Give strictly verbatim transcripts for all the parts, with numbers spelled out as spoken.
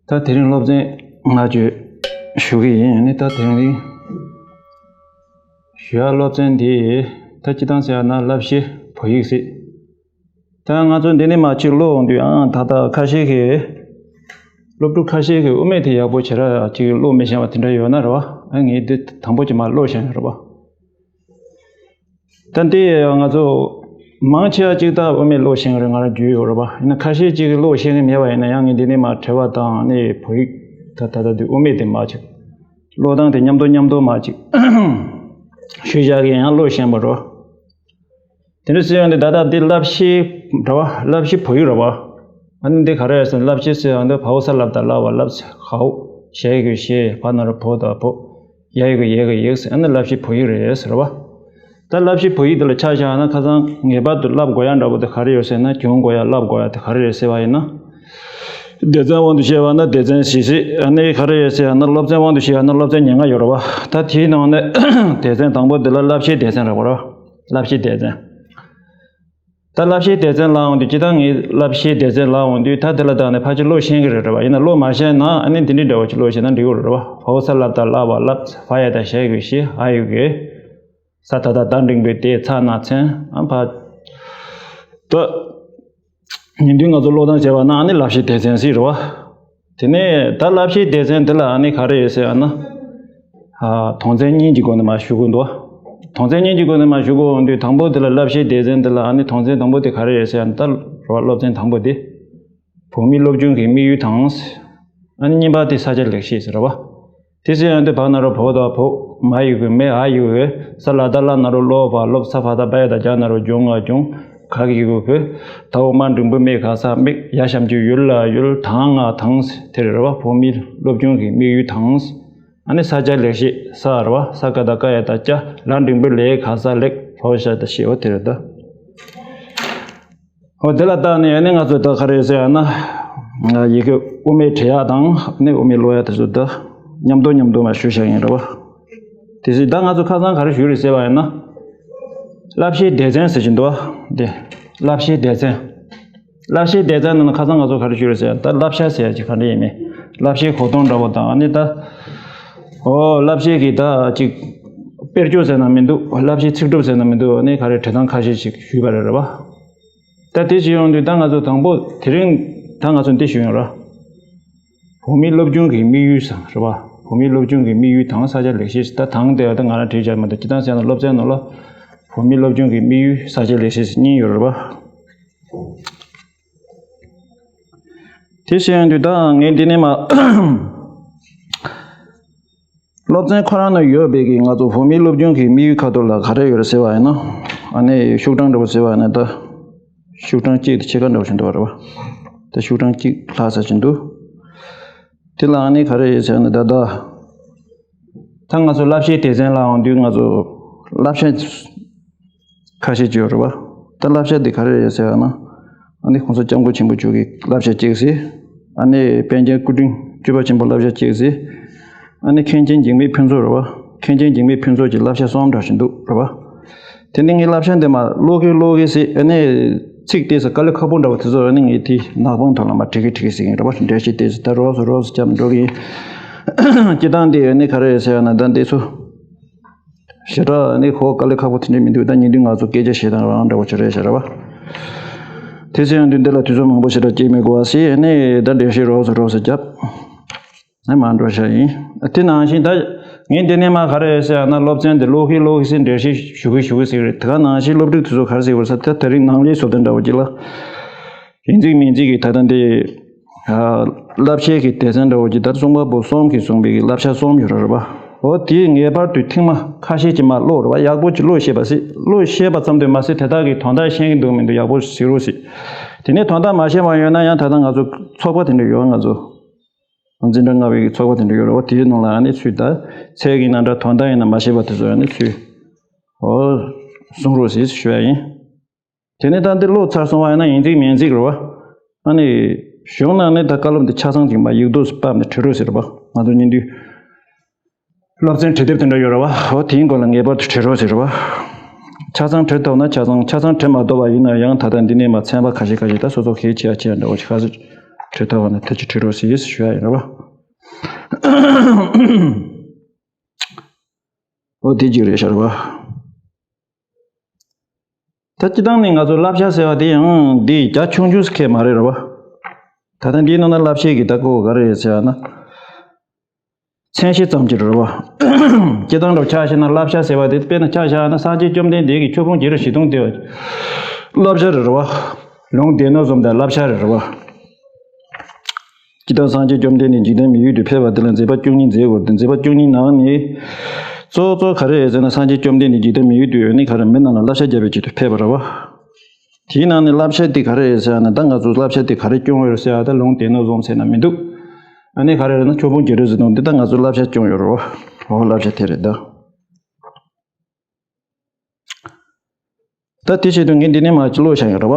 ད་དེ་རིང་སློབ་ཚན་ང་ཚོས་ཞུ་གི་ཡིན། ནི་ད་དེ་རིང་ཞུ་ཡག་སློབ་ཚན་འདི་ད་སྤྱིར་བཏང་ཟེར་ཡག་ན་བསླབ་གཞི་བོད་ཡིག་ཟེར། ད་ང་ཚོ་འདི་ནས་མར་ཅིག་ཀློག་འོང་དུས་ཨང་ད་ལྟ་ཁ་ཤས་ཀྱིས་སློབ་ཕྲུག་ཁ་ཤས་ཀྱིས་དབུ་མེད་དེ་ཡག་པོ་བྱེད་ར་ཅིག་ཀློག་མི་ཤེས་པ་དེ་འདྲ་ཡོད་ན་རེད་བ། ཨ་ངས་འདི་དང་པོ་ཅིག་མར་ཀློག་བཞག་ཡོད་རེད་བ། ད་འདི་ང་ཚོ་མང་ཆེ་བ་ཅིག་ད་དབུ་མེད་ཀློག་ཤེས་ཀྱི་རེད། ང་རང་རྒྱུས་ཡོད་རེད་བ། ཡིན་ན་ཁ་ཤས་ཅིག་གིས་ཀློག་ཤེས་ཀྱི་མེད་པ་ཡིན་ན་ཡང་ངས་འདི་ནས་མར་དྲི་བ་དང་ནི་བོད་ཡིག་ད་ད་ལྟ་འདི་དབུ་མེད་དེ་མར་ཅིག་ཀློག་སྟངས་དེ་མཉམ་དུ་མཉམ་དུ་མར་ཅིག་ཞུས་བཞག་གི་ཡང་ཀློག་ཤེས་པ་རེད་བ། དེ་འདྲ་ཟེར་ཡོང་དུས་ད་ལྟ་འདི་བསླབ་གཞི་འདྲ་བ། བསླབ་གཞི་བོད་ཡིག་རེད་བ། ཨ་ནི་འདི་ག་རེ་རེད་ཟེར་ན་བསླབ་གཞི་ཟེར་ཡོང་དུས་བ་འོག་ས་བསླབ་ད་བསླབ་བ་བསླབས། ཧ་འོག་ཞ་ཡི་གུ་ཞེས། བ་ན་རོ་བོ་ད་བོ། ཡ་ཡི་གུ་ཡེ་གུ་ཡེག་ཟེར། ཨ་ནི་བསླབ་གཞི་བོད་ཡིག་རེད་ཟེར་བ། ད་བསླབ་གཞི་བོད་ཡིག་འདི་ལ་ཆ་བཞག་ན་ཁ་སང་ངེས་པར་དུ་བསླབ་དགོས་ཡ་འདྲ་བོ་དེ་ག་རེ་ཡོད་ཟེར་ན་སྦྱོང་དགོས་ཡ་བསླབ་དགོས་ཡ་དེ་ག་རེ་རེད་ཟེར་བ་ཡིན་ན། སྡེ་ཚན་དབང་དུ་བཤད་པ་ན་སྡེ་ཚན་བཞི་ཟེར། ཨ་ནི་ག་རེ་ཡོད་ཟེར་ཡ་ན་སློབ་ཚན་དབང་དུ་བཤད་པ་ན་སློབ་ཚན་ཉེར་ལྔ་ཡོད་རེད་བ། ད་དེའི་ནང་ནས་སྡེ་ཚན་དང་པོ་འདི་ལ་བསླབ་བྱའི་སྡེ་ཚན་རེད་བ། བསླབ་བྱའི་སྡེ་ཚན། ད་བསླབ་བྱའི་སྡེ་ཚན་ལབ་འོང་དུས་སྤྱིར་བཏང་ངས་བསླབ་བྱའི་སྡེ་ཚན་ལབ་འོང་དུས་ད་དེ་ལ་བརྟེན་ནས་ཕལ་ཆེར་ཀློག་ཤེས་ཀྱི་རེད་རེད་བ། ཡིན་ན་ཀློག་མ་ཤེས་ན་ཨ་ནི་འདི་འདྲའི་འདྲ་བོ་ཅིག་ཀློག་ཤེས་ན་འགྲིག་གི་རེད་རེད་བ། བ་འོག་ས་བསླབ་ད་བསླབ་བ་བསླབས། བ་ཡ་ད་ཞ་ཡི་གུ་ཞེས། འ་ཡི་གུ་འེ། ས་ད་ད་ད་འགྲེང་བུ་དེ། ཚ་ན་ཚན། ཨ་ཕ། ད་ཉིན་དུས་ང་ཚོ་ཀློག་སྟངས་བྱས་པ་ན་ཨ་ནི་བསླབ་བྱའི་སྡེ་ཚན་ཟེར་རེད་བ། དེ་ནས་ད་བསླབ་བྱའི་སྡེ་ཚན་འདི་ལ་ཨ་ནི་ག་རེ་ཡོད་ཟེར་ཡ་ན། ཨ་དོན་ཚན་གཉིས་ཀྱི་སྒོ་ནས་མར་ཞུ་གི་འདུག་དོན་ཚན་གཉིས་ཀྱི་སྒོ་ནས་མར་ཞུ་གི་འོང་དུས་དང་པོ་འདི་ལ་བསླབ་བྱའི་སྡེ་ཚན་འདི་ལ་ཨ་ནི་དོན་ཚན་དང་པོ་དེ་ག་རེ་ཡོད་ཟེར་ཡ་ན། ད་རེད་བ། སློབ་ཚན་དང་པོ་དེ་བོད་མིའི་སློབ་སྦྱོང་གི་དམིགས་ཡུལ་དང་། ཨ་ནི་གཉིས་པ་དེ་ས་ཆ་ལེགས་བཤད་ཟེར་བ། དེ་ཟེར་ཡོང་དུས་བ་ན་རོ་བོ་ད་བོ། མ་ཡི་གུ་མེ། འ་ཡི་གུ་འོ། ས་ལ་ད་བསླབ་ན་རོ་བསླབ་བ་བསླབས། ས་བ་ད་བ་ཡ་ད་བྱ་ན་རོ་སྦྱོང་བ་སྦྱོངས། ག་གི་གུ་གོ། ད་འོག་མ་འགྲེང་བུ་མེ་ག་ས་དམིགས། ཡ་ཞབས་ཀྱུ་ཡུ་ལ་ཡུལ། ད་ང་དང་། དེ་རེད་བ། བོད་མིའི་སློབ་སྦྱོང་གི་དམིགས་ཡུལ་དང་། ཨ་ནི་ས་ཆ་ལེགས་བཤད། ས་རེད་བ། ས་ག་ད་ཀ་ཡ་ད་སྐྱ། ལ་འགྲེང་བུ་ལེ་ག་ས་ལེགས། བ་ཞ་ད་ཞེས། འོ་དེ་རེད་ད། འོ་དེ་ལ་བརྟེན་ནས་ཨ་ནི་ང་ཚོས་ད་ག་རེ་ཟེར་ཡ་ན། ཡི་གེ་དབུ་མེད་འབྲི་ཡག་དང་ཨ་ནི་དབུ་མེད་ཀློག་ཡག་དེ་ཚོ་ད་མཉམ་དུ་མཉམ་དུ་མར་ཞུས་བཞག་ཡིན་རེད་བ། དེ་ཚོ་ད་ང་ཚོ་ཁ་སང་ག་རེ་ཞུས་རེད་ཟེར་བ་ཡིན་ན། བསླབ་བྱའི་སྡེ་ཚན་ཟེར་གྱི་འདུག་བ། དེ་བསླབ་བྱའི་སྡེ་ཚན། བསླབ་བྱའི་སྡེ་ཚན་ནང་ན་ཁ་སང་ང་ཚོ་ག་རེ་ཞུས་རེད་ཟེར་ཡ། ད་བསླབ་བྱ་ཟེར་ཡ་ཅིག་ག་འདྲ་ཡིན་མིན། བསླབ་བྱའི་གོ་དོན་འདྲ་བོ་དང་ཨ་ནི་ད། འོ་བསླབ་བྱའི་གི་ད་ཅིག་དཔེར་བརྗོད་ཟེར་ན་མི་འདུག་བསླབ་བྱའི་ཚིག་གྲུབ་ཟེར་ན་མི་འདུག་ཨ་ནི་ག་རེ་འབྲི་སྟངས་ཁ་ཤས་ཤིག་ཞུས་པ་རེད་རེད་བ། ད་དེ་བྱེད་ཡོང་དུས་ད་ང་ཚོ་དང་པོ་དེ་རིང་ད་ང་ཚོ་འདི་ཞུ་ཡོང་ར། བོད་མིའི་སློབ་སྦྱོང་གི་དམིགས་ཡུལ་ཟེར་རེད་བ། བོད་མིའི་སློབ་སྦྱོང་གི་དམིགས་ཡུལ་དང་ས་ཆ་ལེགས་བཤད། ད་དང་དེ་ད་ང་རང་བྲིས་བཞག་མི་འདུག་སྤྱིར་བཏང་བཤད་ན་སློབ་ཚན་ནང་ལ་བོད་མིའི་སློབ་སྦྱོང་གི་དམིགས་ཡུལ་ས་ཆ་ལེགས་བཤད་གཉིས་ཡོད་རེད་བ། དེ་བཤད་ཡོང་དུས་ད་ངས་འདི་ནས་མ། སློབ་ཚན་ཁོ་རང་ན་ཡོད་པའི་གི་ང་ཚོ་བོད་མིའི་སློབ་སྦྱོང་གི་དམིགས་ཡུལ་ཁ་ཐོག་ལ་ག་རེ་ཡོད་རེད་ཟེར་བ་ཡིན་ན། ཨ་ནི་ཤུགས་གྲངས་འདྲ་བོ་ཟེར་བ་ཡིན་ན་ད། ཤུགས་གྲངས་གཅིག་དེ་ཕྱེད་ཀ་འདྲ་བོ་ཞིག་འདུག་བ་རེད་བ། ད་ཤུགས་གྲངས་གཅིག་ལྷག་ཙམ་ཞིག་འདུག་དེ་ལ་ཨ་ནི་ག་རེ་ཡོད་ཟེར་ན་ད་ད། ད་ང་ཚོ་བསླབ་བྱའི་སྡེ་ཚན་ལ་འོང་དུས་ང་ཚོ་བསླབ་བྱ་ཁ་ཤས་ཅིག་ཡོད་རེད་བ། ད་བསླབ་བྱ་འདི་ག་རེ་རེད་ཟེར་བ་ན། ཨ་ནི་༸གོང་ས་༸སྐྱབས་མགོན་ཆེན་པོ་མཆོག་གི་བསླབ་བྱ་གཅིག་ཟེར། ཨ་ནི་པཎ་ཆེན་སྐུ་ཕྲེང་བཅུ་པ་ཆེན་པོ་བསླབ་བྱ་གཅིག་ཟེར། ཨ་ནི་མཁན་ཆེན་འཇིགས་མེད་ཕུན་ཚོགས་རེད་བ། མཁན་ཆེན་འཇིགས་མེད་ཕུན་ཚོགས་ཀྱི་བསླབ་བྱ་གསུམ་འདྲ་ཞིག་འདུག་རེད་བ། དེ་ནི་ངའི་བསླབ་བྱ་འདི་མ་ཀློག་གིན་ཀློག་གིན་ཟེར། ཨ་ནི་ཚིག་དེ་ཚོ་དཀའ་ལས་ཁག་པོ་འདྲ་བ་དེ་ཚོ་ཨ་ནི་ངས་དེ་ནག་པང་ཐོག་ལ་མ་བྲིས་གིན་བྲིས་གིན་ཟེར་གིན་རེད་བ། འགྲེལ་བཤད་དེ་ཚོ་ད་རོབ་ཙམ་རོབ་ཙམ་བརྒྱབ་འགྲོ་གིན་ཡིན། སྤྱིར་བཏང་དེ་ཨ་ནི་ག་རེ་ཟེར་ཡ་ན་ད་འདི་ཚོ། ཞེ་དྲག་ནི་ཧོ་དཀའ་ལས་ཁག་པོ་དེ་འདྲ་མི་འདུག་ད་ཉིན་དུས་ང་ཚོ་སྐད་ཆ་བཤད་སྟངས་རང་འདྲ་བོ་ཅིག་རེད་ཤག་རེད་བ། དེ་ཚེ་ཡང་དུས་འདི་ལ་དུས་ཚོད་མང་པོ་ཞེ་དྲག་སྐྱེལ་མི་དགོས་པ་ཟེར་ནས་ད་འགྲེལ་བཤད་རོབ་ཙམ་རོབ་ཙམ་བརྒྱབ། ཨ་མ་འགྲོ་ཤག་ཡིན། དེ་ནང་བཞིན་ད་ངས་འདི་ནས་མ་ག་རེ་ཟེར་ཡ་ན་སློབ་ཚན་འདི་ཀློག་གིན་ཀློག་གིན་ཟེར་འགྲེལ་བཤད་ཞུ་གིན་ཞུ་གིན་ཟེར་གི་རེད། དེ་ག་ནང་བཞིན་སློབ་ཕྲུག་དེ་ཚོ་ག་རེ་ཟེར་དགོས་ས་ད་དེ་རིང་ནང་ལས་བཟོ་སྟངས་འདྲ་བོ་ཅིག་ལ། ཡིན་ཚིག་མིན་ཚིག་གི་ད་ལྟ་འདི། བསླབ་བྱའི་གི་སྡེ་ཚན་འདྲ་བོ་ཅིག་ད་གསུངས་པ་པོ་གསུམ་གྱིས་གསུངས་པའི་གི་བསླབ་བྱ་གསུམ་ཡོད་རེད་བ། འོ་དེའི་ངེས་པར་དུ་ཐེངས་མ་ཁ་ཤས་ཅིག་མ་ཀློག་རེད་བ། ཡག་པོ་ཅིག་ཀློག་ཤེས་པ་ཟེར། ཀློག་ཤེས་པ་ཙམ་དུ་མ་ཟད་དེ་དག་གི་དོན་དག་ཤེས་ཀྱི་འདུག་མི་འདུག་ཡག་པོ་གཟིགས་རོགས་ཟེར། དེ་ནས་དོན་དག་མ་ཤེས་པ་ཡོད་ན་ཡང་ད་ལྟ་ང་ཚོ་ཚོགས་པ་དེ་འདྲ་ཡོད། ང་ཚོ་འཛིན་གྲྭ་ལྔ་པའི་གི་ཚོགས་པ་དེ་འདྲ་ཡོད་རེད་བ། དེའི་ནང་ལ་ཨ་ནི་ཚུར་ད་ཚད་ཀྱི་ཡིན་ན་འདྲ་དོན་དག་ཡིན་ན་མ་ཤེས་པ་དེ་ཚོ་ཨ་ནི་ཚུར་འོ་གསུང་རོགས་ཟེར་ཞུ་ཡ་ཡིན། དེ་ནས་ད་འདི་ཀློག་ཚར་སོང་བ་ཡིན་ན་ཡིན་ཚིག་མིན་ཚིག་རེད་བ། ཨ་ནི་གཞུང་ནང་ནས་ད་བཀའ་སློབ་འདི་ཆ་ཚང་ཅིག་མ་ཡིག་ཐོག་ཕབ་ནས་བྲིས་རོགས་ཟེར་བ། ང་ཚོ་ཉིན་དུས་སློབ་ཚན་བྲིས་དེབ་དེ་འདྲ་ཡོད་རེད་བ། འོ་དེའི་མགོ་ལ་ངེས་པར་དུ་བྲིས་རོགས་ཟེར་བ། ཆ་ཚང་བྲིས་ཐུབ་ན་ཆ་ཚང་། ཆ་ཚང་བྲིས་མ་ཐུབ་པ་ཡིན་ན་ཡང་ད་ལྟ་འདི་ནས་མ་ཚན་པ་ཁ་ཤས་ཁ་ཤས་ད་སོ་སོ་གལ་ཆེ་ཡ་ཆེ་ཡ་འདྲ་བོ་ཞིག་ཁ་ཤས་ ཁྲིད་ཐུབ་པ་ན་ཐུགས་རྗེ་ཆེ་ཁྲིད་རོགས་ཞེས་ཞུ་ཡ་ཡིན་རེད་བ། འོ་དེ་གཅིག་རེད་ཤག་རེད་བ། ད་སྤྱིར་བཏང་ནས་ང་ཚོ་བསླབ་བྱ་ཟེར་བ་དེ་ཡང་འདི་རྒྱ་ཆུང་ཆུང་ཟེར་མཁན་མ་རེད་རེད་བ། ད་ལྟ་འདིའི་ནང་ན་བསླབ་བྱའི་གི་ད་གོ་ག་རེ་རེད་ཟེར་བ་ན། མཚན་གཞི་ཙམ་གྱི་རེད་བ། སྤྱིར་བཏང་འདྲ་ཆ་བཞག་ན་བསླབ་བྱ་ཟེར་བ་དེ་དཔེར་ན་ཆ་བཞག་ན་སངས་རྒྱས་བཅོམ་ལྡན་འདས་ཀྱིས་ཆོས་ཕུང་བརྒྱད་ཁྲི་བཞི་སྟོང་དེ་བསླབ་བྱ་རེད་རེད་བ། ལུང་སྡེ་སྣོད་གསུམ་དེ་བསླབ་བྱ་རེད་རེད་བ། སྤྱིར་བཏང་སངས་རྒྱས་བཅོམ་ལྡན་འདས་འཇིག་རྟེན་མི་ཡུལ་དུ་ཕེབས་པ་དེ་ལ་མཛད་པ་བཅུ་གཉིས་མཛད་དགོས་ཏེ། མཛད་པ་བཅུ་གཉིས་ནང་ནས་གཙོ་བོ་གཙོ་བོ་ག་རེ་རེད་ཟེར་ན། སངས་རྒྱས་བཅོམ་ལྡན་འདས་འཇིག་རྟེན་མི་ཡུལ་དུ་ཡོད་ནི་ག་རེ་མི་རྣམས་ལ་བསླབ་བྱ་རྒྱག་པའི་ཆེད་དུ་ཕེབས་པ་རེད་བ། དེའི་ནང་ནས་བསླབ་བྱ་དེ་ག་རེ་རེད་ཟེར་ན། ད་ང་ཚོ་བསླབ་བྱ་དེ་ག་རེ་སྐྱོང་ཡོད་རེད་ཟེར་ཡ་ད་ལུང་སྡེ་སྣོད་གསུམ་ཟེར་ན་མི་འདུག་ཨ་ནི་ག་རེ་རེད་ན་ཆོས་ཕུང་བརྒྱད་ཁྲི་བཞི་སྟོང་འདི་ད་ང་ཚོ་བསླབ་བྱ་སྐྱོང་ཡོད་རེད་བ། འོ་བསླབ་བྱ་དེ་རེད་ད། ད་དེ་བྱེད་དུས་ངས་འདི་ནས་མར་ཅིག་ཀློག་བཞག་ཡོད་རེད་བ།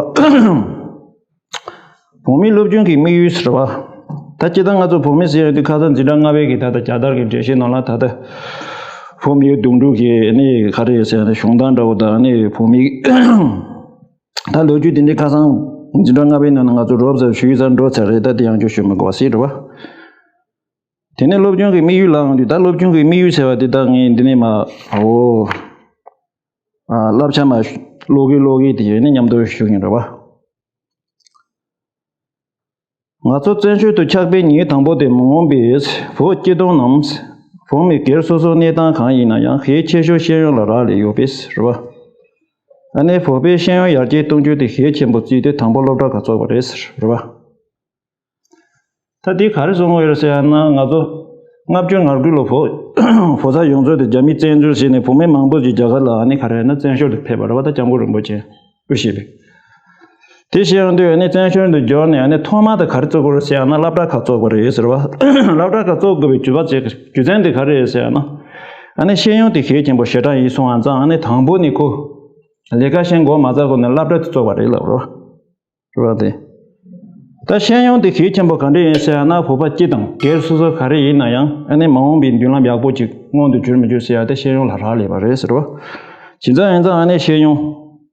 བོད་མིའི་སློབ་སྦྱོང་གི་དམིགས་ཡུལ་ཟེར་བ། ད་སྤྱིར་བཏང་ང་ཚོ་བོད་མི་ཟེར་ཡོང་དུས་ཁ་སང་འཛིན་གྲྭ་ལྔ་པའི་གི་ད་ལྟ་རྒྱལ་དར་གྱི་འགྲེལ་བཤད་ནང་ལ་ད་ལྟ་བོད་མིའི་གདུང་དྲུག་གི་ནི་ག་རེ་ཟེར་ན་གཞུང་དང་འདྲ་བོ་དང་ནི་བོད་མིའི་ད་ལོ་རྒྱུས་དེ་འདྲའི་ཁ་སང་འཛིན་གྲྭ་ལྔ་པའི་ནང་ན་ང་ཚོ་རོབ་ཙམ་ཞུས་ཙང་འགྲོ་ཚར་རེད། ད་དེ་ཡང་བསྐྱར་ཞུ་མི་དགོས་པ་ཞིག་རེད་བ། དེ་ནས་སློབ་སྦྱོང་གི་དམིགས་ཡུལ་ལ་ཡོང་དུས་ད་སློབ་སྦྱོང་གི་དམིགས་ཡུལ་ཟེར་བ་དེ་ད་ངས་འདི་ནས་མར་འོ། ཨ། བསླབ་བྱ་མར་ཀློག་གི་ཀློག་གི་དེ་ཡོད་ནས་མཉམ་དུ་ཞུ་གི་ཡིན་རེད་བ། ང་ཚོ་བཙན་བྱོལ་དུ་ཆགས་པའི་ཉིན་དང་པོ་དེ་མ་འོངས་པའི་བོད་སྤྱི་དོན་ནམ་བོད་མི་སྒེར་སོ་སོའི་གནས་སྟངས་གང་ཡིན་ན་ཡང་གལ་ཆེ་ཤོས་ཤེས་ཡོན་ལ་རག་ལས་ཡོད་པས་རེད་བ། ཨ་ནི་བོད་པའི་ཤེས་ཡོན་ཡར་རྒྱས་གཏོང་རྒྱུ་དེ་གལ་ཆེན་པོ་བརྩིས་ཏེ་དང་པོ་སློབ་གྲྭ་ཁག་བཙུགས་པ་རེད་རེད་བ། ད་འདི་ག་རེ་གསུང་གི་ཡོད་རེད་ཟེར་ཡ་ན། ང་ཚོ་ལྔ་བཅུ་ང་དགུ་ལོ་བོད་བོད་ས་ཡོངས་རྫོགས་དེ་རྒྱ་མིས་བཙན་འཛུལ་བྱས་ནས་བོད་མི་མང་པོ་ཞིག་རྒྱ་གར་ལ་ཨ་ནི་ག་རེ་ན་བཙན་བྱོལ་དུ་ཕེབས་པ་རེད་བ། ད་སྐྱབས་མགོན་རིན་པོ་ཆེ་དབུ་བཞུགས་པའི། དེ་བྱས་ཡོང་དུས་ཨ་ནི་བཙན་བྱོལ་དུ་འབྱོར་ནས་ཨ་ནི་ཐོག་མ་དེ་ག་རེ་བཙུགས་དགོས་རེད་ཟེར་ཡ་ན་སློབ་གྲྭ་ཁག་བཙུགས་པ་རེད་ཟེར་བ། སློབ་གྲྭ་ཁག་བཙུགས་དགོས་པའི་རྒྱུ་མཚན་དེ་ག་རེ་རེད་ཟེར་ཡ་ན། ཨ་ནི་ཤེས་ཡོན་དེ་གལ་ཆེན་པོ་ཞེ་དྲག་ཡིན་སོང་བ་ཙང་ཨ་ནི་དང་པོ་ནས་ཁོ་ལས་ཀ་བྱེད་འགོ་མ་བཙུགས་གོང་ནས་སློབ་གྲྭ་དེ་བཙུགས་པ་རེད་ལབ་རོ། རེད་བ་དེ། ད་ཤེས་ཡོན་དེ་གལ་ཆེན་པོ་ག་འདྲ་ཡིན་ཟེར་ཡ་ན་བོད་པ་སྤྱི་དང་སྒེར་སོ་སོ་ག་རེ་ཡིན་ན་ཡང་ཨ་ནི་མ་འོངས་པའི་མདུན་ལམ་ཡག་པོ་ཅིག་མངོན་དུ་གྱུར་མི་འགྱུར་ཟེར་ཡ་དེ་ཤེས་ཡོན་ལ་རག་ལས་པ་རེད་ཟེར་བ། བྱས་ཙང་ཡིན་ཙང་ཨ་ནི་ཤེས་ཡོན་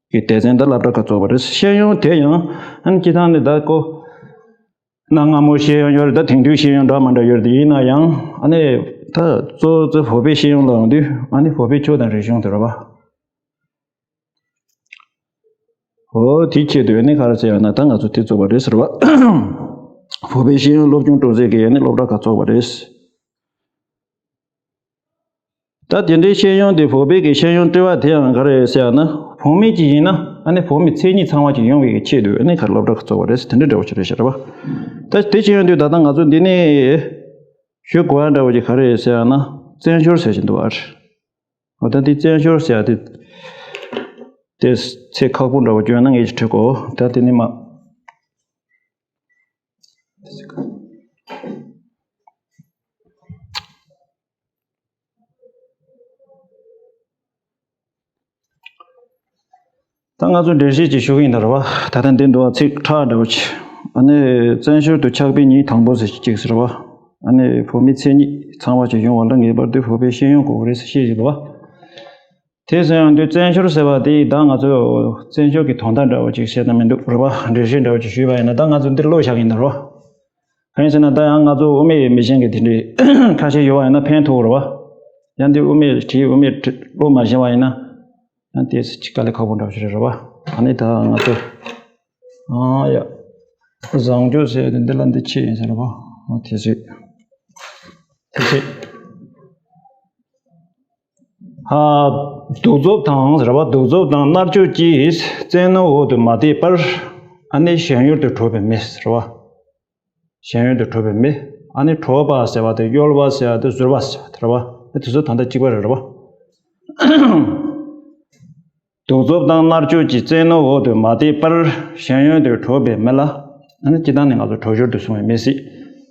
གྱི་སྡེ་ཚན་ད་སློབ་གྲྭ་ཁག་བཙུགས་པ་རེད། ཤེས་ཡོན་དེ་ཡང་ཨ་ནི་སྤྱི་བཏང་ནས་ད་ཁོ་གནའ་སྔ་མོའི་ཤེས་ཡོན་ཡོད་རེད། ད་དེང་དུས་ཤེས་ཡོན་འདྲ་མི་འདྲ་ཡོད་རེད། དེ་ཡིན་ན་ཡང་ཨ་ནི་ད་གཙོ་བོ་གཙོ་བོ་བོད་པའི་ཤེས་ཡོན་ལ་ཡོང་དུས་ཨ་ནི་བོད་པའི་ཆོས་དང་རིག་གཞུང་དེ་རེད་བ། འོ་དེའི་ཆེད་དུ་ཡང་ནི་ག་རེ་ཟེར་ཡང་ན་ད་ང་ཚོ་དེ་བཙུགས་པ་རེད་ཟེར་བ། བོད་པའི་ཤེས་ཡོན་སློབ་སྦྱོང་སྤྲོ་ཚད་ཀྱི་ཡང་ནི་སློབ་གྲྭ་ཁག་བཙུགས་པ་རེད། ད་དེ་འདྲའི་ཤེས་ཡོན་དེ་བོད་པའི་གི་ཤེས་ཡོན་སྤྲོ་བ་དེ་ཡང་ག་རེ་ཟེར་ཡང་ན་བོད་མི་གཅིག་ཡིན་ན་ཨ་ནི་བོད་མི་མཚན་ཉིད་ཚང་བ་ཅིག་ཡོང་བའི་གི་ཆེད་དུ་ཨ་ནི་ག་རེ་སློབ་གྲྭ་ཁག་བཙུགས་པ་རེད་ཟེར་དེ་འདྲའི་འདྲ་བོ་ཅིག་རེད་ཤག་རེད་བ། ད་དེ་བྱས་ཡོང་དུས་ད་ལྟ་ང་ཚོ་འདི་ནས་ཞུ་དགོས་ཡ་འདྲ་བོ་ཅིག་ག་རེ་ཟེར་ཡང་ན་བཙན་བྱོལ་ཟེར་བཞིན་འདུག་ཨ་རེད། འོ་ད་འདི་བཙན་བྱོལ་ཟེར་ཡ་དེ་དེ་ཚིག་ཁག་པོ་འདྲ་བོ་བརྗོད་ན་ངས་ཅིག་འཁྲིད་གོ། ད་དེ་ནི་མ། ད་ང་ཚོ་འགྲེལ་བཤད་ཅིག་ཞུ་གི་ཡིན་ད་རེད་བ། ད་ལྟ་འདི་འདུག་བ་ཚིག་ཁྲག་འདྲ་བོ་ཅིག་ཨ་ནི་བཙན་བྱོལ་དུ་ཆགས་པའི་ཉིན་དང་པོ་ཟེར་ཅིག་ཟེར་བ། ཨ་ནི་བོད་མི་མཚན་ཉིད་ཚང་བ་ཅིག་ཡོང་བ་ལ་ངེས་པར་དུ་བོད་པའི་ཤེས་ཡོན་དགོས་རེད་ཟེར་བཤད་ཀྱི་འདུག་བ། དེ་ཟེར་ཡང་དུས་བཙན་བྱོལ་ཟེར་བ་དེ་ད་ང་ཚོས་བཙན་བྱོལ་གྱི་དོན་དག་འདྲ་བོ་ཅིག་བཤད་ན་མི་འདུག་རེད་བ། འགྲེལ་བཤད་འདྲ་བོ་ཅིག་ཞུས་པ་ཡིན་ན་ད་ང་ཚོ་འདིར་ཀློག་བཞག་གི་ཡིན་ད་རོ། གང་ཡིན་ཟེར་ན་ད་ཡང་ང་ཚོ་དབུ་མའི་མི་ཆེན་གྱི་དེ་འདྲའི་ཁ་ཤས་ཡོད་པ་ཡིན་ན་ཕན་ཐོགས་རེད་བ། ཡང་འདི་དབུ་མའི་བྲིས་དབུ་མའི་བྲིས་ཀློག་མ་ཤེས་པ་ཡིན་ན་ཡང་དེ་ཅིག་དཀའ་ལས་ཁག་པོ་འདྲ་བོ་ཞིག་རེད་རེད་བ། ཨ་ནི་ད་ང་ཚོ་ཨ་ཡ་བཟང་སྤྱོད་ཟེར་དེ་འདི་ལ་འདི་ཆེ་ཡིན་ཟེར་རེད་བ། ཨ་དེ་ཚོས་དེ་ཚོས། ཨ། གདུག་རྩུབ་དང་ཟེར་བ། གདུག་རྩུབ་དང་མནར་གཅོད་ཀྱིས་བཙན་གནོན་འོག་ཏུ་མ་བསྡད་པར། ཨ་ནི་གཞན་ཡུལ་དུ་འགྲོ་བའི་མི་ཟེར་བ། གཞན་ཡུལ་དུ་འགྲོ་བའི་མི། ཨ་ནི་འགྲོ་བ་ཟེར་བ་དེ་གཡོལ་བ་ཟེར་བ་དེ་འཛུལ་བ་ཟེར་བ་དེ་རེད་བ། ཨ་དེ་ཚོ་ད་ལྟ་གཅིག་པ་རེད་རེད་བ། གདུག་རྩུབ་དང་མནར་གཅོད་ཀྱི་བཙན་གནོན་འོག་ཏུ་མ་བསྡད་པར་གཞན་ཡུལ་དུ་འགྲོ་བའི་མི་ལ། ཨ་ནི་སྤྱིར་བཏང་ནས་ང་ཚོ་གྲོག་ཤོར་དུ་སོང་བའི་མི་ཟེར།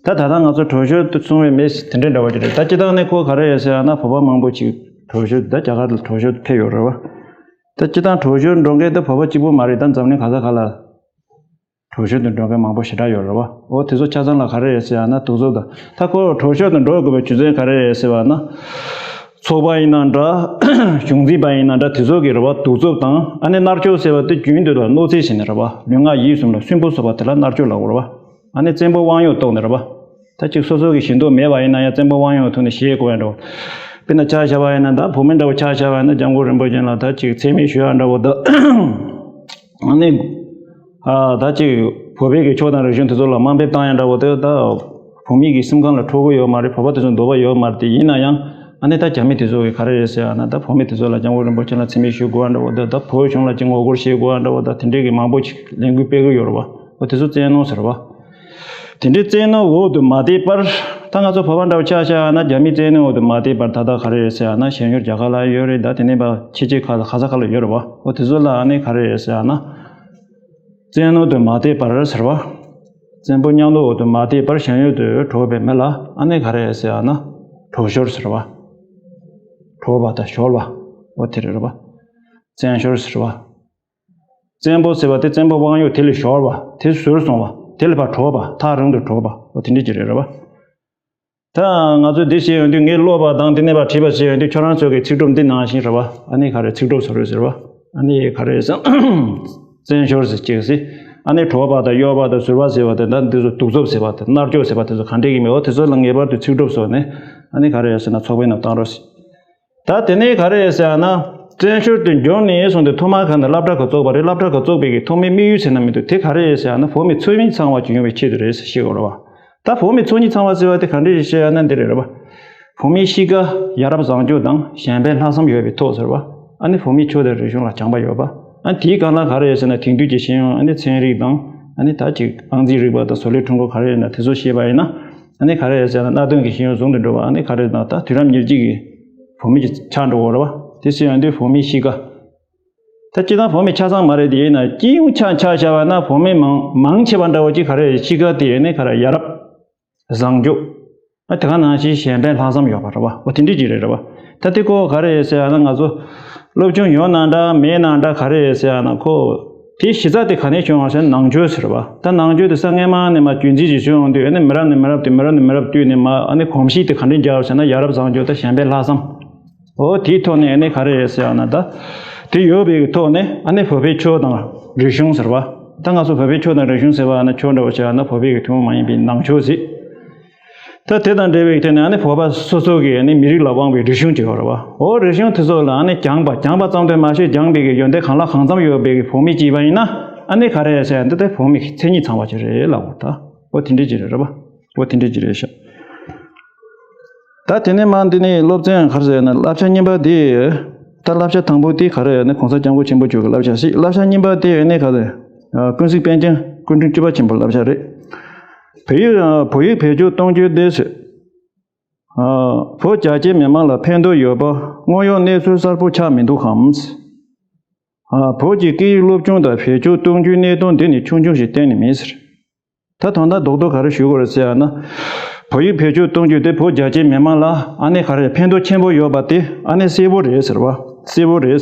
ད་ད་ལྟ་ང་ཚོ་གྲོག་ཤོར་དུ་སོང་བའི་མི་ཟེར་དེ་འདྲའི་འདྲ་བ་ཅིག་རེད། ད་སྤྱིར་བཏང་ནས་ཁོ་ག་རེ་ཡོད་ཟེར་ཡང་ན་བོད་པ་མང་པོ་ཅིག་གྲོག་ཤོར་ད་རྒྱ་གར་ལ་གྲོག་ཤོར་དུ་ཕེབས་ཡོད་རེད་བ། ད་སྤྱིར་བཏང་གྲོག་ཤོར་འགྲོ་མཁན་ད་བོད་པ་གཅིག་པུ་མ་རེད། ད་འཛམ་གླིང་ག་ས་ག་ལ་གྲོག་ཤོར་དུ་འགྲོ་མཁན་མང་པོ་ཞེ་དྲག་ཡོད་རེད་བ། འོ་དེ་ཚོ་ཆ་ཚང་ལ་ག་རེ་ཡོད་ཟེར་ཡང་ན་གདུག་རྩུབ་དང་། ད་ཁོ་གྲོག་ཤོར་དུ་འགྲོ་དགོས་པའི་རྒྱུ་མཚན་ག་རེ་རེད་ཟེར་བ་ན། ཚོགས་པ་ཡིན་ན་འདྲ། གཞུང་འཛིན་པ་ཡིན་ན་འདྲ། དེ་ཚོ་གི་རེད་བ། གདུག་རྩུབ་དང་ཨ་ནི་མནར་གཅོད་ཟེར་བ་དེ་རྒྱུན་དུ་ལ་གནོད་འཚེ་བྱས་ནས་རེད་བ། ལུས་ངག་ཡིད་གསུམ་ལ་སུན་པོ་བཟོ་བ་དེ་ལ་མནར་གཅོད་ལབ་དགོས་རེད་བ། ཨ་ནི་བཙན་པོ་དབང་ཡོད་ཐོག་ནས་རེད་པ། ད་ཅིག་སོ་སོ་གི་ཞེ་འདོད་མེད་པ་ཡིན་ན་ཡང་བཙན་པོ་དབང་ཡོད་ཐོག་ནས་ཞེད་དགོས་ཡ་འདྲ་བོ། དཔེར་ན་ཆ་བཞག་པ་ཡིན་ན་ད་བོད་མི་འདྲ་བོ་ཆ་བཞག་པ་ཡིན་ན་སྐྱབས་མགོན་རིན་པོ་ཆེ་ལ་ད་ཅིག་མཚན་སྨད་ཞུ་ཡ་འདྲ་བོ་ད། ཨ་ནི། ཨ་ད་ཅིག་བོད་པའི་གི་ཆོས་དང་རིག་གཞུང་དེ་ཚོ་ལ་དམའ་འབེབས་བཏང་ཡ་འདྲ་བོ་དེ་ད། བོད་མི་གི་སེམས་ཁམས་ལ་འཕྲོད་གི་ཡོད་མ་རེད། བོད་པ་དེ་ཚོ་འདོད་པ་ཡོད་མ་རེད་དེ། ཡིན་ན་ཡང་ཨ་ནི་ད་རྒྱ་མི་དེ་ཚོ་གི་ག་རེ་རེད་ཟེར་ཡ་ན། ད་བོད་མི་དེ་ཚོ་ལ་སྐྱབས་མགོན་རིན་པོ་ཆེ་ལ་མཚན་སྨད་ཞུ་དགོས་ཡ་འདྲ་བོ་དེ། ད་བོད་གཞུང་ལ་ཅིག་ངོ་རྒོལ་བྱེད་དགོས་ཡ་འདྲ་བོ་ད། དེ་འདྲའི་གི་མང་པོ་ཅིག་ལས་འགུལ་སྤེལ་གི་ཡོད་རེད་བ། འོ་དེ་ཚོ་བཙན་གནོན་ཟེར་བ། དེ་འདྲའི་བཙན་གནོན་འོག་ཏུ་མ་བསྡད་པར། ད་ང་ཚོ་བོད་པ་འདྲ་བོ་ཆ་བཞག་ན་རྒྱ་མིའི་བཙན་གནོན་འོག་ཏུ་མ་བསྡད་པར། ད་ལྟ་ག་རེ་རེད་ཟེར་ཡ་ན་གཞན་ཡུལ་རྒྱ་གར་ལ་ཡོད་རེད། ད་དེ་ནས་ཕར་ཕྱི་རྒྱལ་ཁག་ལ་ག་ས་ག་ལ་ཡོད་རེད་བ། འོ་དེ་ཚོ་ལ་ཨ་ནི་ག་རེ་རེད་ཟེར་ཡ་ན། བཙན་གནོན་དུ་མ་བསྡད་པར་ཟེར་བ། བཙན་པོ་མཉམ་དུ་འོག་ཏུ་མ་བསྡད་པར་གཞན་ཡུལ་དུ་འགྲོ་བའི་མི་ལ་ཨ་ནི་ག་རེ་རེད་ཟེར་ཡ་ན། གྲོགས་ཤོར་ཟེར་བ། གྲོགས་པ་དང་ཤོར་བ། འོ་དེ་རེད་བ། བཙན་ཤོར་ཟེར་བ། བཙན་པོ་ཟེར་བ་དེ་བཙན་པོ་དབང་ཡོད་དེ་ལས་ཤོར་བ། དེ་ཟུར་སོང་བ། དེ་ལས་ཕར་གྲོལ་བ། ཐག་རིང་དུ་གྲོལ་བ། འོ་དེ་འདྲ་ཅིག་རེད་རེད་བ། ད་ང་ཚོས་འདི་བཤད་ཡོང་དུས། ངས་ཀློག་པ་དང་དེ་ནས་ཕར་བྲིས་པ་བཤད་ཡོང་དུས། ཁྱོད་རང་ཚོ་གི་ཚིག་གྲུབ་འདི་ནང་བཞིན་རེད་བ། ཨ་ནི་ག་རེ་ཚིག་གྲུབ་ཟེར་རོ་ཟེར་བ། ཨ་ནི་ག་རེ་ཟེར། བཙན་ཤོར་ཟེར་གཅིག་ཟེར། ཨ་ནི་གྲོགས་པ་དང་གཡོག་པ་དང་ཟུར་པ་ཟེར་བ་དེ་འདྲ། འདི་ཚོ་གདུག་རྩུབ་ཟེར་བ་དེ། མནར་གཅོད་ཟེར་བ་དེ་ཚོ་ག་འདྲ་གི་མེད། འོ་དེ་ཚོ་ལ་ངེས་པར་དུ་ཚིག་གྲུབ་བཟོས་ནས། ཨ་ནི་ག་རེ་ཟེར་ན་ཚོགས་པའི་ནང་བཏང་རོགས་ཟེར། ད་དེ་ནས་ག་རེ་ཟེར་ཡ་ན། བཙན་ཤོར་དུ་འགྱུར་ནས་སོང་སྟེ་ཐོག་མར་ག་ནས་སློབ་གྲྭ་ག་བཙུགས་པ་རེད། སློབ་གྲྭ་ག་བཙུགས་པའི་གི་ཐོག་མའི་དམིགས་ཡུལ་ཟེར་ན་མི་འདུག་དེ་ག་རེ་ཟེར་ཡ་ན་བོད་མི་ཚོགས་མི་ཚང་བ་ཅིག་ཡོང་བའི་ཆེད་དུ་རེད་ཟེར་བཤད་དགོས་རེད་བ། ད་བོད་མི་ཚོགས་མི་ཚང་བ་ཟེར་བ་དེ་ག་འདྲ་ཞིག་བཤད་ཡ་ན་འདི་རེད་རེད་བ། བོད་མིའི་གཤིས་ཀ་ཡ་རབས་བཟང་སྤྱོད་དང་གཞན་ཕན་ལྷག་བསམ་ཡོད་པའི་ཐོག་ཟེར་བ། ཨ་ནི་བོད་མིའི་ཆོས་དང་རིག་གཞུང་ལ་བྱམས་པ་ཡོད་པ། ཨ་ནི་དེའི་སྒང་ལ་ག་རེ་ཟེར་ན་དེང་དུས་ཀྱི་ཤེས་ཡོན། ཨ་ནི་ཚན་རིག་དང་། ཨ་ནི་ད་ཅིག་ཨང་རྩིས་རིག་པ་དང་བཟོ་ལས་ཁྲོམ་སྐོར་ག་རེ་ཡོད་ན་དེ་ཚོ་ཤེས་པ་ཡིན་ན། ཨ་ནི་ག་རེ་ཟེར་ན་གནད་དོན་གྱི་ཤེས་ཡོན་ཟུང་དུ་འགྲོ་བ། ཨ་ནི་ག་རེ་ན་ད་དུས་རབས་ཉེར་གཅིག་གི་བོད་མི་ཅིག་ཆགས་འགྲོ་གི་རེད་བ། དེ་ཟེར་ཡོང་དུས་བོད་མིའི་གཤིས་ཀ། ད་སྤྱིར་བཏང་བོད་མི་ཆ་ཚང་མ་རེད་དེ། ཡིན་ན་སྤྱི་ཡོངས་ཆ་ཆ་བཞག་པ་ན་བོད་མི་མང་མང་ཆེ་བ་འདྲ་བོ་ཅིག་ག་རེ་རེད། གཤིས་ཀ་དེ་ཡིན་ནའི་ག་རེ་ཡ་རབས་བཟང་སྤྱོད། ཨ་དེ་ག་ནང་བཞིན་གཞན་ཕན་ལྷག་བསམ་ཡོད་པ་རེད་བ། འོ་དེ་འདྲ་ཅིག་རེད་རེད་བ། ད་དེ་ཁོ་ག་རེ་རེད་ཟེར་ཡ་ན་ང་ཚོ་སློབ་སྦྱོང་ཡོད་ན་འདྲ་མེད་ན་འདྲ་ག་རེ་རེད་ཟེར་ཡ་ན་ཁོ། དེའི་གཞི་རྩ་དེ་ག་ནས་བྱུང་བ་ཟེར་ན་ནང་ཆོས་ཟེར་བ། ད་ནང་ཆོས་དེ་ས་སྔོན་མ་ནས་མར་རྒྱུན་འཛིན་ཅིག་བྱུང་ཡོང་དུས། ཨ་ནི་མི་རབས་ནས་མི་རབས་དེ། མི་རབས་ནས་མི་རབས་བསྟུད་ནས་མར། ཨ་ནི་གོམས་གཤིས་དེ་ག་འདྲ་འཇགས་ཟེར་ན་ཡ་རབས་བཟང་སྤྱོད་དང་གཞན་ཕན་ལྷག་བསམ། འོ་དེའི་ཐོག་ནས་ཨ་ནི་ག་རེ་རེད་ཟེར་ཡ་ན། ད་དེ་ཡོད་པའི་ཐོག་ནས་ཨ་ནི་བོད་པའི་ཆོས་དང་རིག་གཞུང་ཟེར་བ། ད་ང་ཚོ་བོད་པའི་ཆོས་དང་རིག་གཞུང་ཟེར་བ་ན་ཆོས་འདྲ་བོ་བྱས་ན་བོད་པའི་གི་ཐུན་མོང་མ་ཡིན་པའི་ནང་ཆོས་ཟེར། ད་དེ་དང་འབྲེལ་བའི་ཐད་ནས་ཨ་ནི་བོད་པ་སོ་སོ་གི་ཨ་ནི་མི་རིགས་ལ་དབང་བའི་རིག་གཞུང་ཅིག་ཡོད་རེད་བ། འོ་རིག་གཞུང་དེ་ཚོ་ལ་ཨ་ནི་སྦྱངས་པ། སྦྱངས་པ་ཙམ་དུ་མ་ཟད་སྦྱངས་པའི་གི་ཡོན་ཏན་གང་ལ་གང་འཚམ་ཡོད་པའི་གི་བོད་མི་ཅིག་ཡིན་པ་ཡིན་ན། ཨ་ནི་ག་རེ་ཟེར་ཡ་འདི་ད་བོད་མི་གི་མཚན་ཉིད་ཚང་བ་ཅིག་རེད་ལབ་དགོས། ད་འོ་དེ་འདྲ་ཅིག་རེད་རེད་བ། འོ་དེ་འདྲ་ཅིག་རེད་ཤག་ད་དེ་ནས་མར་འདི་ནས་སློབ་ཚན་ག་རེ་ཟེར་ན། བསླབ་བྱ་གཉིས་པ་དེ། ད་བསླབ་བྱ་དང་པོ་དེ་ག་རེ་ཡིན་ན་༸གོང་ས་༸སྐྱབས་མགོན་ཆེན་པོ་མཆོག་གི་བསླབ་བྱ་ཞིག་བསླབ་བྱ་གཉིས་པ་དེ་ཡིན་ནའི་ག་རེ། ཨ་ཀུན་གཟིགས་པཎ་ཆེན་སྐུ་ཕྲེང་བཅུ་པ་ཆེན་པོའི་བསླབ་བྱ་རེད། བོད་ཡིག་ཨ་བོད་ཡིག་བེད་སྤྱོད་གཏོང་རྒྱུ་དེ་ཟེར། ཨ་བོད་རྒྱ་ཆེའི་མི་མང་ལ་ཕན་ཐོགས་ཡོད་པ་དངོས་ཡོད་གནས་ཚུལ་གསལ་པོ་ཆགས་མི་འདུག་གམ། ཨ་བོད་ཀྱི་སྐད་ཡིག་སློབ་སྦྱོང་དང་བེད་སྤྱོད་གཏོང་རྒྱུའི་གནད་དོན་འདི་ནི་ཆུང་ཆུང་ཞིག་གཏན་ནས་མིན་ཟེར། ད་དོན་དག་རྡོག་རྡོག་ག་རེ་ཞུ་དགོས་རེད་ཟེར་ཡ་ན། བོད་ཡིག་བེད་སྤྱོད་གཏོང་རྒྱུ་དེ་བོད་རྒྱ་ཆེའི་མི་མང་ལ་ཨ་ནི་ག་རེ་ཕན་ཐོགས་ཆེན་པོ་ཡོད་པ་དེ་ཨ་ནི་གསལ་པོ་རེད་ཟེར་བ། གསལ་པོ་རེད།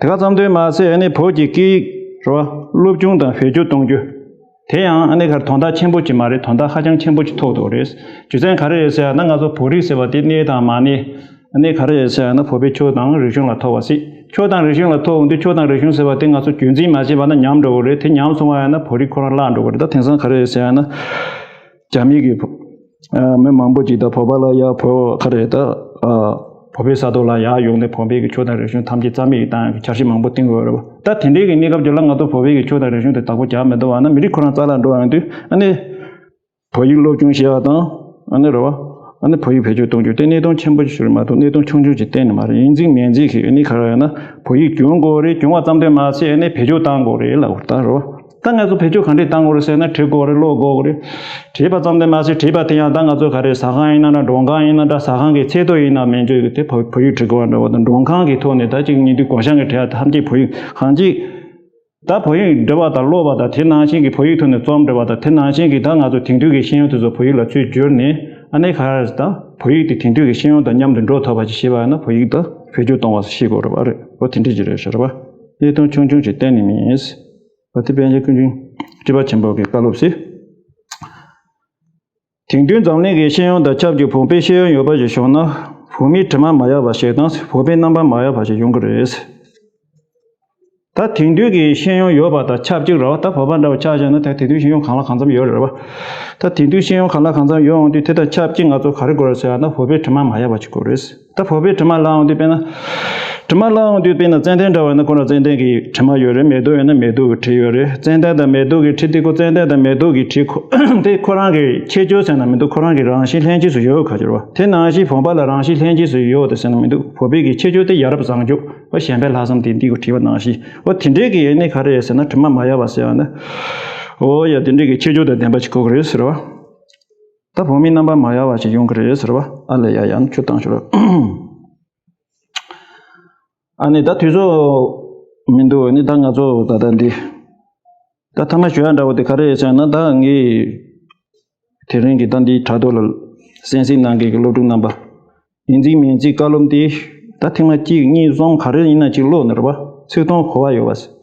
དེ་ག་ཙམ་དུ་མ་ཟད་ཨ་ནི་བོད་ཀྱི་སྐད་ཡིག་རེད་བ། སློབ་སྦྱོང་དང་བེད་སྤྱོད་གཏོང་རྒྱུ། དེ་ཡང་ཨ་ནི་ག་རེ་དོན་དག་ཆེན་པོ་ཅིག་མ་རེད། དོན་དག་ཧ་ཅང་ཆེན་པོ་ཅིག་ཐོགས་འདུག་རེད། རྒྱུ་མཚན་ག་རེ་རེད་ཟེར་ཡ་ན། ང་ཚོ་བོད་རིགས་ཟེར་བ་དེ་གནས་དང་མ་གནས། ཨ་ནི་ག་རེ་ཟེར་ཡ་ན་བོད་པའི་ཆོས་དང་རིག་གཞུང་ལ་ཐོགས་པ་ཟེར། ཆོས་དང་རིག་གཞུང་ལ་ཐོགས་འོང་དུས་ཆོས་དང་རིག་གཞུང་ཟེར་བ་དེ་ང་ཚོ་རྒྱུན་འཛིན་མ་བྱས་པ་ན་ཉམས་འགྲོ་གི་རེད། དེ་ཉམས་སོང་བ་ཡིན་ན་བོད་རིགས་ཁོ་རང་བརླག་འགྲོ་གི་རེད། ད་དེང་སང་ག་རེ་ཟེར་ཡ་ན། རྒྱ་མི་གི་ཨ་མི་མང་པོ་ཅིག་ད་བོད་པ་ལ་ཡ་བོད་ག་རེ་ད་ཨ་བོད་པའི་ས་ཐོག་ལ་ཡར་ཡོང་ནས་བོད་པའི་གི་ཆོས་དང་རིག་གཞུང་ཐམས་ཅད་རྩ་མེད་བཏང་ཡ་གི་འཆར་གཞི་མང་པོ་བཏིང་གི་ཡོད་རེད་བ། ད་དེ་འདྲའི་གི་གནས་སྐབས་དེ་ལ་ང་ཚོ་བོད་པའི་གི་ཆོས་དང་རིག་གཞུང་དེ་བདག་པོ་རྒྱག་མི་ཐུབ་པ་ན་མི་རིགས་ཁོ་རང་རྩ་བརླག་འགྲོ་བ་ཡིན་དུས། ཨ་ནི། བོད་ཡིག་སློབ་སྦྱོང་བྱེད་ཡག་དང་། ཨ་ནི་རེད་བ། ཨ་ནི་བོད་ཡིག་བེད་སྤྱོད་གཏོང་རྒྱུ་དེ་གནད་དོན་ཆེན་པོ་ཞིག་རེད་མ་གཏོགས་གནད་དོན་ཆུང་ཆུང་ཞིག་གཏན་ནས་མ་རེད། ཡིན་གཅིག་མིན་གཅིག་གིས་ཨ་ནི་ག་རེ་ཡོད་ན་བོད་ཡིག་སྦྱོང་དགོས་རེད། སྦྱོང་བ་ཙམ་དུ་མ་ཟད་ཨ་ནི་བེད་སྤྱོད་གཏང་དགོས་རེད་ལབ་དགོས་ད་རེད་བ། ད་ང་ཚོ་བེད་སྤྱོད་ག་འདྲས་གཏང་དགོས་རེད་ཟེར་ན་བྲིས་དགོས་རེད། ཀློག་དགོས་རེད། བྲིས་པ་ཙམ་དུ་མ་ཟད་བྲིས་པ་དེ་ཡང་ད་ང་ཚོ་ག་རེ་ཟ་ཁང་ཡིན་ན་འདྲ། མགྲོན་ཁང་ཡིན་ན་འདྲ། ཟ་ཁང་གི་ཚལ་ཐོ་ཡིན་ན་མན་ཆད་ཀྱི་དེ་བོད་བོད་ཡིག་བྲིས་དགོས་པ་འདྲ་བ་དང་། མགྲོན་ཁང་གི་ཐོག་ནས་ད་ཅིག་ཉིན་དུས་སྒོ་བྱང་གི་བྲིས་ཡག་ཐམས་ཅད་བོད་ཡིག་གང་ཅི། ད་བོད་ཡིག་འབྲི་བ་དང་ཀློག་པ་དང་། དེ་ནང་བཞིན་གྱི་བོད་ཡིག་ཐོག་ནས་རྩོམ་འབྲི་བ་དང་། དེ་ནང་བཞིན་གྱི་ད་ང་ཚོ་དེང་དུས་ཀྱི་ཤེས་ཡོན་དེ་ཚོ་བོད་ཡིག་ལ་ཚུར་བསྒྱུར་ནས། ཨ་ནི་ག་རེ་ད་བོད་ཡིག་དེ་དེང་དུས་ཀྱི་ཤེས་ཡོན་དང་མཉམ་དུ་འགྲོ་ཐུབ་པ་ཞིག་བྱེད་པ་ཡིན་ན་བོད་ཡིག་ད་བེད་སྤྱོད་གཏོང་བ་ཞིག་དགོས་རེད་པ། རེད། འོ་དེ་འདྲ་ཅིག་རེད་ཤག་རེད་པ། གནད་དོན་ཆུང་ཆུང་ཞིག་གཏན་ནས་མིན། འོ་དེ་པཎ་ཆེན་ཀུན་མཁྱེན་སྤྲུལ་པ་ཆེན་པོ་གི་བཀའ་སློབ་ཟེར། དེང་དུས་འཛམ་གླིང་གི་ཤེས་ཡོན་དང་ཁྱབ་ཀྱི་བོད་པའི་ཤེས་ཡོན་ཡོད་པ་ཞིག་བྱུང་ན། བོད་མིའི་དྲི་མ་མ་ཡལ་བ་ཞིག་དང་། བོད་པའི་རྣམ་པ་མ་ཡལ་བ་ཞིག་ཡོང་གི་རེད། ད་དེང་དུས་ཀྱི་ཤེས་ཡོན་ཡོད་པ་དང་ཆབས་ཅིག་རེད་བ། ད་བོད་པ་འདྲ་བོ་ཆ་བཞག་ན་ད་དེང་དུས་ཤེས་ཡོན་གང་ལ་གང་འཚམ་ཡོད་རེད་བ། ད་དེང་དུས་ཤེས་ཡོན་གང་ལ་གང་འཚམ་ཡོད་འོང་དུས་དེ་དང་ཆབས་ཅིག་ང་ཚོ་ག་རེ་དགོས་རེད་ཟེར་ཡ་ན་བོད་པའི་དྲི་མ་མ་ཡལ་བ་ཅིག་དགོས་རེད། ད་བོད་པའི་དྲི་མ་ལབ་འོང་དུས་དཔེར་ན། དྲི་མ་ལབ་འོང་དུས་དཔེར་ན་ཙན་དན་འདྲ་བ་ན་ཁོ་རང་ཙན་དན་གྱི་དྲི་མ་ཡོད་རེད། མེ་ཏོག་ཡོད་ན་མེ་ཏོག་གི་དྲི་ཡོད་རེད། ཙན་དན་དང་མེ་ཏོག་གི་དྲི་དེ་ཁོ་ཙན་དན་དང་མེ་ཏོག་གི་དྲི་ཁོ་དེ་ཁོ་རང་གི་ཁྱད་ཆོས་ཟེར་ན་མི་འདུག་ཁོ་རང་གི་རང་བཞིན་ལྷན་སྐྱེས་སུ་ཡོད་ག་ཅིག་རེད་བ། དེ་ནང་བཞིན་བོད་པ་ལ་རང་བཞིན་ལྷན་སྐྱེས་སུ་ཡོད་དེ་ཟེར་ན་མི་འདུག་བོད་པའི་གི་ཁྱད་ཆོས་དེ་ཡ་རབས་བཟང་སྤྱོད་བ་གཞན་ཕན་ལྷག་བསམ་དེ་འདི་གི་དྲི་བ་ནང་བཞིན་བ་དེ་འདྲའི་གི་ཡེ་ནས་ག་རེ་ཟེར་ན་དྲི་མ་མ་ཡལ་བ་ཟེར་བ་ནི། འོ་ཡ་དེ་འདྲའི་གི་ཁྱད་ཆོས་དང་ལྡན་པ་ཅིག་དགོས་ཀྱི་རེད་ཟེར་བ། ད་བོད་མིའི་རྣམ་པ་མ་ཡལ་བ་ཞིག་ཡོང་གི་རེད་ཟེར་བ། ཨ་ལས་ཡ་ཡ་ནི་ཆུ་བཏང་ཤོག་ར། ཨ་ནི་ད་དུས་ཚོད་མི་འདུག་ནི་ད་ང་ཚོ་ད་ལྟ་འདི། ད་ཐ་མ་ཞུ་ཡ་འདྲ་བོ་དེ་ག་རེ་ཡོད་ཟེར་ན་ད་ངས་དེ་རིང་གི་ད་འདིའི་དྲ་ཐོག་ལ་གསན་གཟིགས་གནང་མཁན་གྱི་སློབ་ཕྲུག་རྣམ་པ། ཡིག་འཛིན་མིང་ཚིག་བཀའ་སློབ་འདི་ད་ཐེངས་མ་གཅིག་གཉིས་གསུམ་ག་རེ་ཡིན་ན་གཅིག་ཀློག་ནི་རེད་བ། ཚིག་དོན་གོ་བ་ཡོད་བ།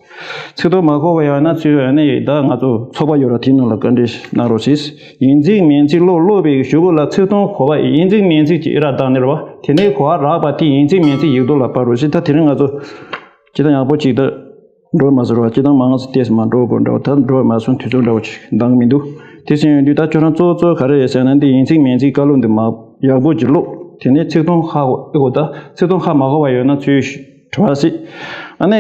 ཚིག་དོན་མ་གོ་བ་ཡོད་ན་ཚུལ་ཡོད་ནི་ད་ང་ཚོ་ཚོགས་པ་ཡོད་ར་དེའི་ནང་ལ་བཀའ་འདྲི་གནང་རོགས་ཞེས། ཡིག་འཛིན་མིང་ཚིག་ཀློག་ཀློག་པའི་གཞུག་གུ་ལ་ཚིག་དོན་གོ་བ་ཡིག་འཛིན་མིང་ཚིག་ཅིག་ཨེ་ར་བཏང་ནི་རེད་བ། དེ་ནས་གོ་བ་རག་པ་དེ་ཡིག་འཛིན་མིང་ཚིག་ཡིག་ཐོག་ལ་ཕབ་རོགས་ཞེས། ད་དེ་རིང་ང་ཚོ་སྤྱི་བཏང་ཡག་པོ་ཅིག་ད་འགྲོ་མ་ཟེར་བ། སྤྱི་བཏང་མང་ཙམ་ཏོག་ཙམ་མ་འགྲོ་དགོས་འདྲ་བ། ད་འགྲོ་མ་སོང་དུས་ཚོད་འདྲ་བོ་ཅིག་འདང་མི་འདུག་དེ་ཟིན་ཡོང་དུས་ད་ཁྱོད་རང་གཙོ་བོ་གཙོ་བོ་ག་རེ་ཡོད་ཟེར་ན་འདི་ཡིག་འཛིན་མིང་ཚིག་བཀའ་སློབ་འདི་མ་ཡག་པོ་ཅིག་ཀློག་དེ་ནས་ཚིག་དོན་ཧ་གོ་ཨེ་གོ་ད་ཚིག་དོན་ཧ་མ་གོ་བ་ཡོད་ན་ཚུལ་དྲི་བ་སྲིད། ཨ་ནི།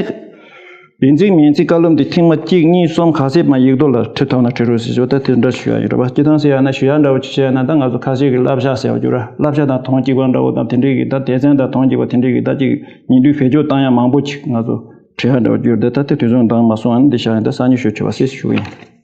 ཡིག་འཛིན་མིང་ཚིག་བཀའ་སློབ་འདི་ཐེངས་མ་གཅིག་གཉིས་གསུམ་ག་ཚད་མ་ཡིག་ཐོག་ལ་བྲིས་ཐུབ་ན་བྲིས་རོགས་ཞེས་ཞུ། ད་དེ་འདྲ་ཞུ་ཡ་ཡོད་རེད་བ། སྤྱི་བཏང་ཟེར་ཡ་ན་ཞུ་ཡ་འདྲ་བོ་ཅིག་བྱས་ན་ད་ང་ཚོ་ཁ་ཤས་ཀྱིས་བསླབ་བྱ་ཟེར་བ་ཅིག་ར། བསླབ་བྱ་དང་དོན་གཅིག་པ་འདྲ་བོ་དང་དེ་འདྲའི་གི་ད་སྡེ་ཚན་དང་དོན་གཅིག་པ་དེ་འདྲའི་གི་ད་ཅིག་ཉིན་དུས་བེད་སྤྱོད་བཏང་ཡ་མང་པོ་ཅིག་ང་ཚོ་བྲིས་ཡ་འདྲ་བོ་ཅིག་ཡོད་རེད། ད་དེ་དུས་ཚོད་འདང་མ་སོང་ཨ་ནི་འདི་བཞག་ཡིན། ད་སང་ཉིན་ཞུ་བྱས་པ་སྲིད་ཞུ་གི་ཡིན།